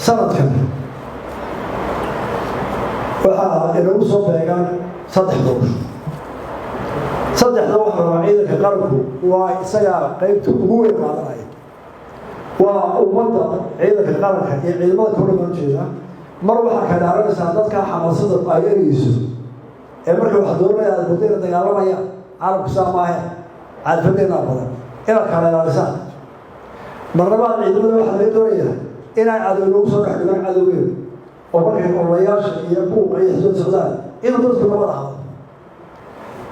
Sanadkan waxaa inagu soo beegaan saddex doorasho. Saddexda waxa rabaa ciidanka qaranku waa isagaa qeybta ugu weyn qaadanaya, waa ummadda ciidanka qaranka iyo ciidamada kor baan ujeedaa. Mar waxaa kala aranaysaa dadka xamaasada ay ereyso ee marka wax dooranaya aad muddo ina dagaalamayaan. Caalamku saa maahe, caadfadeennaa badan inaad kala ilaalisaan. Marlabaad, ciidamada waxaa laga doonayaa inay cadow lagu soo dhex dhigaan cadowgeeda, oo markay ololayaasha iyo buuqa iyo xisbada socdaan inuu dadku nabad ahaado.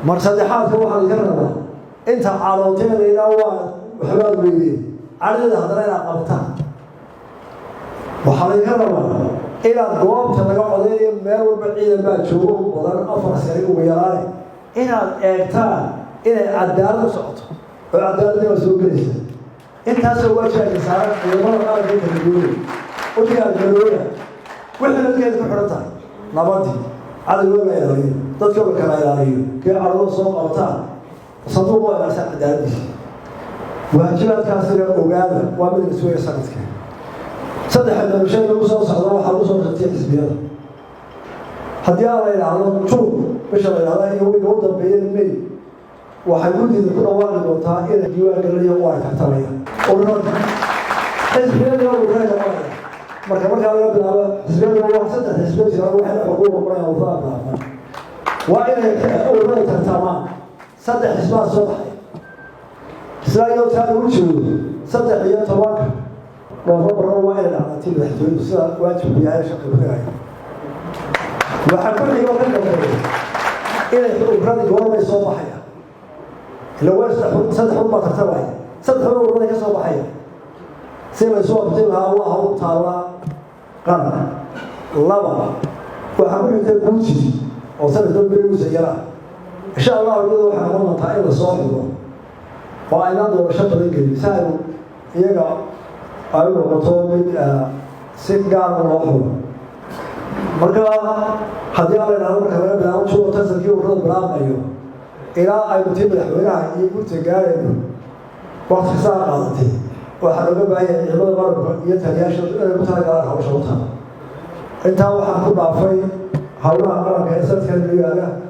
Mar saddexaadka waxaa laga rabaa inta calooteedayna waa waxbaad weydeen, cadhada haddana inaad qabataan. Waxaa laga rabaa inaad goobta laga codeynayo, meel walba ciidan baa joogo badan, afar askari ugu yaraane, inaad eegtaan inay cadaalad u socoto, oo cadaaladii waa soo gelaysa. Intaasoo waajibka saaran ciidamada qaranka kala duwanay u diyaargarooya. Wixii dadkeeda ku xidhan tahay nabadii, cadowga la ilaaliyo, dadka la kala ilaaliyo, kii cadhado soo qabataan, sanduuq oo ilaalisan cadaaladiisa. Waajibaadkaasina ogaada, waa mid la sugaya sanadka. Saddexa doorashada lagu soo socdo waxaa lagu soo shartiyay xisbiyada. Haddii aan la idhaahdo Juun, bisha la idhahda iyo wiga u dambeeya May, waxay guddida ku dhawaaqi doontaa inay diiwaan gelinayo oo ay tartamayaan ururada, xisbiyada ururada noqonaya. Marka markaa laga bilaabo xisbiyada, waa saddex xisbiyo jiraan, waxay xuquuq noqonayaan ururada bilaabmaan, waa inay ururada tartamaan. Saddex xisbaa soo baxay isla iyadoo taa lagu jeedo. 13-ka Noofembarna waa inay dhacdaatay madaxtooyadu, sida waajibku yahay shaqi ku dhigaya. Waxaa ku xigo ka dambeeya inay ururadii goormay soo baxaya. Ila waa saddex un baa tartamaya, saddex un ururaday ka soo baxaya. Si laysu waafajin lahaa waa hawl taallaa qaranka. Laba, waxaa ku xigta guuji oo sanadka berigiisa yaraa, insha Allahu. Iyadu waxay noqon doontaa in lasoo xulo oo aynaan doorasho badan gelin, si aynu iyaga ay u noqoto mid si gaara loo xulo. Marka haddii aan la idhahdo, marka laga bilaabo juo tartankii ururada bilaabmayo ilaa aynu tii madaxweynaha iyo gurta gaarayno, wakti kastaa qaadatay, waxaa looga baahan yahay ciidamada qaranka iyo taliyaasha inay ku talagalaan hawsha u taala. Intaa waxaan ku dhaafay howlaha qaranka ee sanadkan noo yaala.